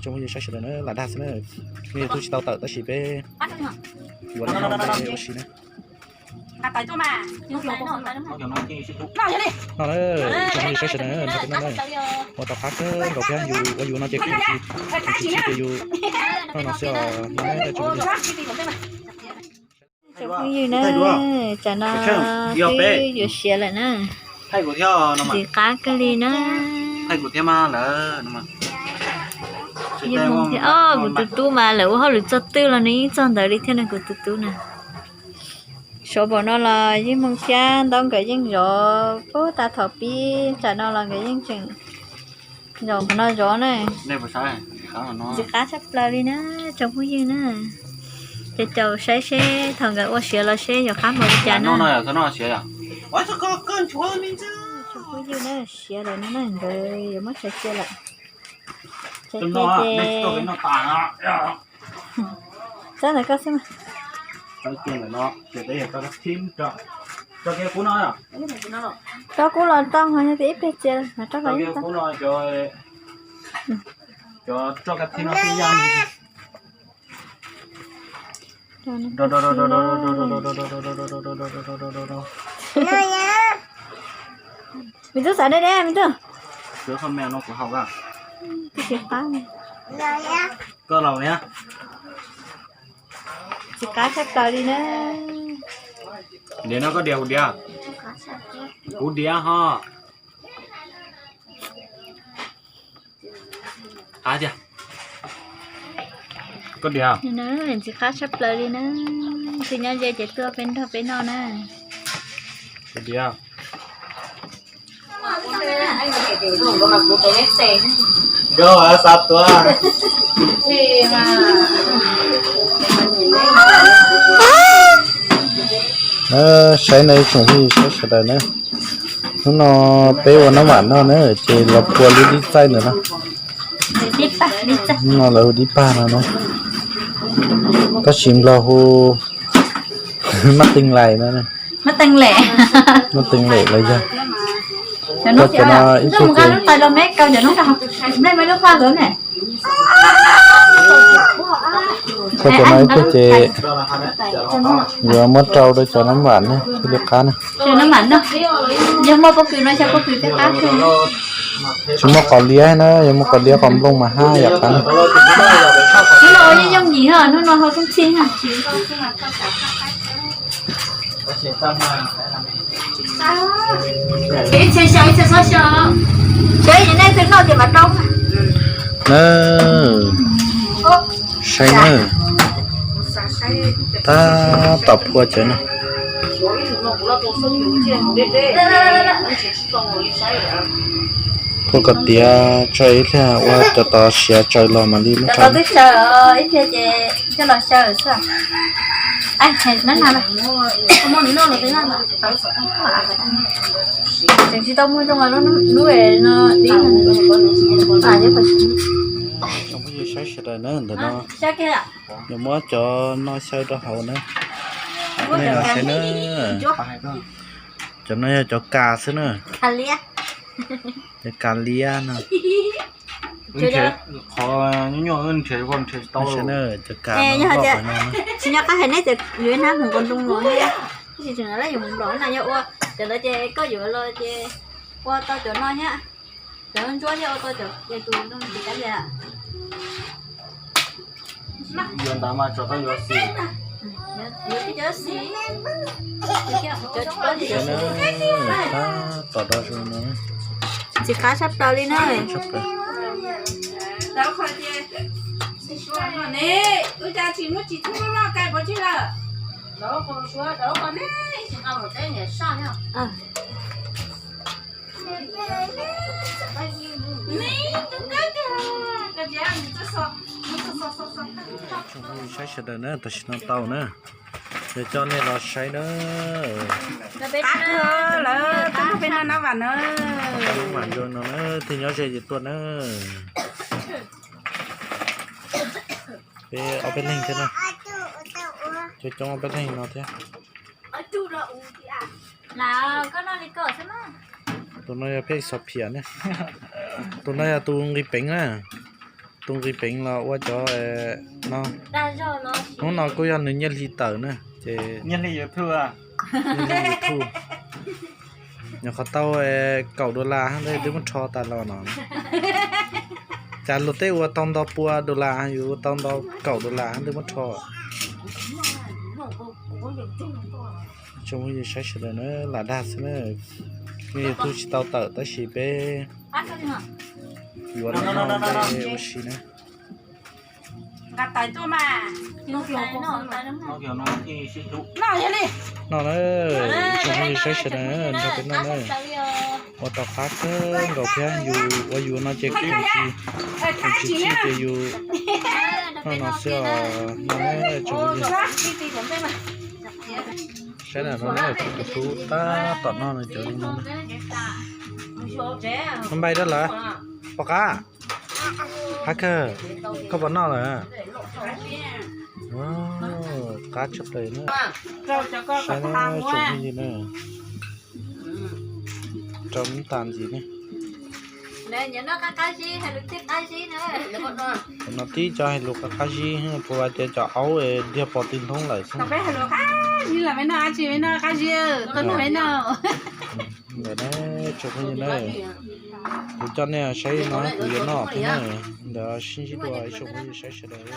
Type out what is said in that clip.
Tsoom phooj ywg saib sawv daws na, lam dag xwb na, yog tub tsis tau tawm tab sis peb yuav los noj ua si na. No na, tsoom phooj ywg saib sawv daws na, nrog peb noj na, ua tau qab kawg nkaus thiab, yus ua yus no ces kuv tsis, kuv tsis chim ces yus noj no xwb os no na tsoom phooj ywg. Tsoom phooj ywg na, tsam no twb yuav siav lawm na, ntxim qab kawg li na. Yeej hmoo thiab os, kuv tus tub mas lawv ua hauj lwm txog twg los nws yeej txog ntawd li thiab no kuv tus tub na. Sov npaum no los yeej hmoo thiab, ntaub nkawd yeej zov puag ta thaum pib, tsam no los nkawd yeej tseem zaum qhov no zov na. Ntxim qab tshaj plaws li na, tsoom phooj ywg na. Caum caum saib seb thaum nkawd ua siav los seb yuav qab npaum li cas na. Tsoom phooj ywg na, siav lawm no na, nkawd yuav muab tshais cia lawm. Tshais cia ces txawb ntawm koj xwb mas. Rau kub los tau, ho yog tias ib pliag txias mas rau los yeej tau. Me tub xav deb deb me tub. Twb tsis qab. Koj los, tsis qab tshaj plaws li na. Diav no koj diav kuv diav? Kuv diav ho. Qab tiag. Koj diav? Ntxim qab tshaj plaws li na. Tsis nyob ze ces tuaj peb nrog peb noj na. Koj diav? Koj xav tuav. Saib no ib tsoom phooj ywg saib sawv daws na. Hnub no peb ua nab vam noj na, ces los phua lub dib txaij ntawm no. Hnub no lawv hu dib pag no na. Tab sis nplog hu mab teej lais no. Mab teej lem los yog. Rau cov no ib pliag ces, rau cov no ib pliag ces yuav muab rau rau cov nab vam na thiaj li qab na. Yog muaj pob kws no xyaw pob kws thiaj qab kawg. Tsis muaj qos liab na, yog muaj qos liab qos nplooj mas hab yam qab na. Hnub no ua yooj yooj yim, hnub no hau rooj txhij. Na, saib na, tab tom phua cov no. Phua kom tiav tso ib pliag ua cov tod siav tsaws los mam li muab rau. Ib pliag ces coj los xyaw xwb. Tseem tsis tau muag zoo lub no. Tsoom phooj ywg saib sawv daws na, ntawm no yuav muab cov no xyaw rau hauv na. Nej los saib na, cov no yog cov kas xwb na. Cov kas liab no. Qhov nyuaj nyuaj nrhiav tsis tau. Cov kas no, tsis nco qab hais neb tias yuav hnab hmoov nkaus nroo los, tab sis tseem lawv yuav hmoov nplom na, yog ua cov ntawd ces koj yuav los ces ua tau cov no thiab. Cov ntsuab thiab ua tau cov tus ntoo ces kav liam. Yuav ntawd mas tsuas tau yuav xis. Yuav cov xis. Tab tom do zoo no. Tsis qab tshaj plaws li na. Saib sawv daws na, tam sim no tau na, yog coj nej los saib na. Qab kawg, lawv tuaj nrog peb noj nab vam na. Nab vam zoo no na, twg nyob ze ces tuaj na. Peb ob peb leeg thiab na, coob coob ob peb leeg no thiab. Tus no yog Phej Xos Phiam ne, tus no yog tus nqis peev na. tus nqis peev los ua cov no. Hnub no kuj yog nws nyiaj hli tawm na ces nyiaj hli YouTube, nyuam qhuav tau kaum dollar ntawd twb muab rho tas los no. Cas luag tej ua tau ntau pua dollar, yus ua tau ntau kaum dollar ntawd muab rho. Tsoom phooj ywg saib sawv daws na, lam dag xwb na, YouTube tsis tau tawm tab sis peb yuav los noj ua si na. Noj na, tsoom phooj ywg saib sawv daws, nrog peb noj na. Ua tau qab kawg nkaus thiab, yus ua yus no ces tseem tsis tsim tsis ces yus noj no xwb os, noj na tsoom phooj ywg. Saib ntawm no na, tus hlub tab tom noj nws cov li no na. Npaj dab lawm, pom qab, qab kawg, koj puas noj lawm? Qab tshaj plaws na. Saib na tsoom phooj ywg na, rau ib tag ntxiv ne. Tus no tib co hais lus qab qab zib, puas tias cov aub diag pos tw nthoob lawm xwb. Ntawm na tsoom phooj ywg na, kuv coj nej saib no kuv yuav noj thiab na, ntawd sib ntsib dua ib tsoom phooj ywg saib sawv daws.